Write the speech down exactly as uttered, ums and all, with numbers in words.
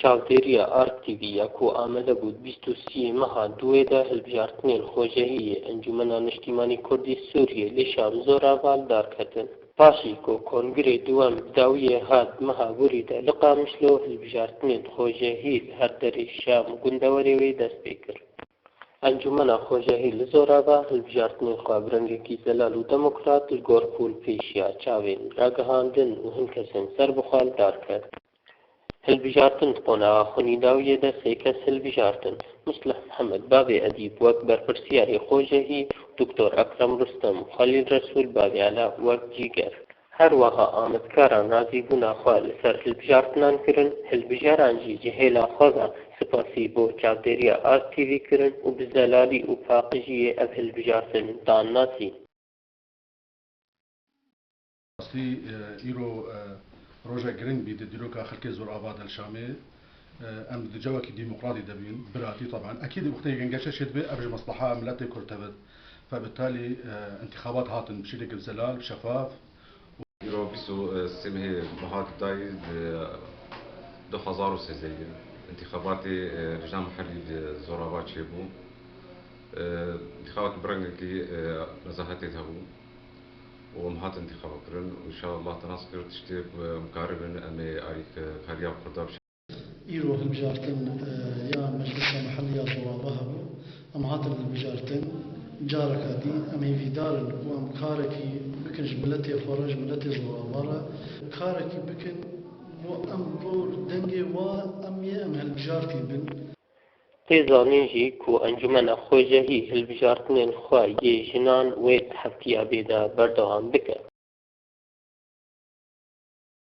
Çavdêriya Ark T V ya ku amade bû di bîst û sê meha duwê de hilbijartinên xwejehiyê Encûmena Niştîmanî Kurdî Sûriyê li Şam zorava li dar ketin. Paşî ku kongirê duwem bi dawiyê hat meha borî de li Qamişlo, hilbijartinên xwejehî li her derê Şam û gundewarê wê dest pê kir. Encûmena Xwejehî li Zorava hilbijartinên xwe bi rengekî zelal û demokrat li gor ku li pêşiya çavên ragihandin û hin kesên serbixwe li dar ket. Hilbijartin di qonaxa xwinî dawiyê de sê kes hilbijartin, Muslih Mihemed bavê Edîb wek berpirsiyarê xwejehî, Doktor Ekrem Rustem û Xelîl Resûl bavê Ela wek cîger. Her wiha amedkaran razîbûna xwe li ser hilbijartinan kirin, hilbijaran jî ji hêla xwe ve spasî bo çavdêriya Ark T V kirin û bi zelalî û paqijiyê ev hilbijartin dan nasîn. Rastî, e, îro, e, rojek giring bî di dîroka xelkê Zorava de li Şamê. E, em di cewekî demokratî de bîn, biratî, taban. Ekîd wextê gengeşe şêt bê, ev ji mesleha miletê Kurd tevit. Fe bi talî, e, intixabat hatin bi şêlekî zelal, şefaf. Îro bîst û sê mehê meha dayî di du hezar û sêzdehê intixabatê, e, Lijna Mihellî di Zorava çêbû. E, intixabatê bi rengekî, e, nezahetê de hebû û em hatin intixaba kirin û înşallah nas kir tiştê ku em karibin em ê alîkariya Kurda bi Îro hilbijartin, e, ya Meclisa Mihellî ya Zorava hebû. Em hatin hilbijartin. Careke dî em hêvîdar in ku em karekî bikin ji miletê xwe re, ji miletê Zorava re. Karekî bikin bo em bo dengê wa em yê em hilbijartî bin. Tê zanîn jî ku Encûmena Xwejehî hilbijartinên xwe yê jinan wê di heftiya bê de berdewam bike.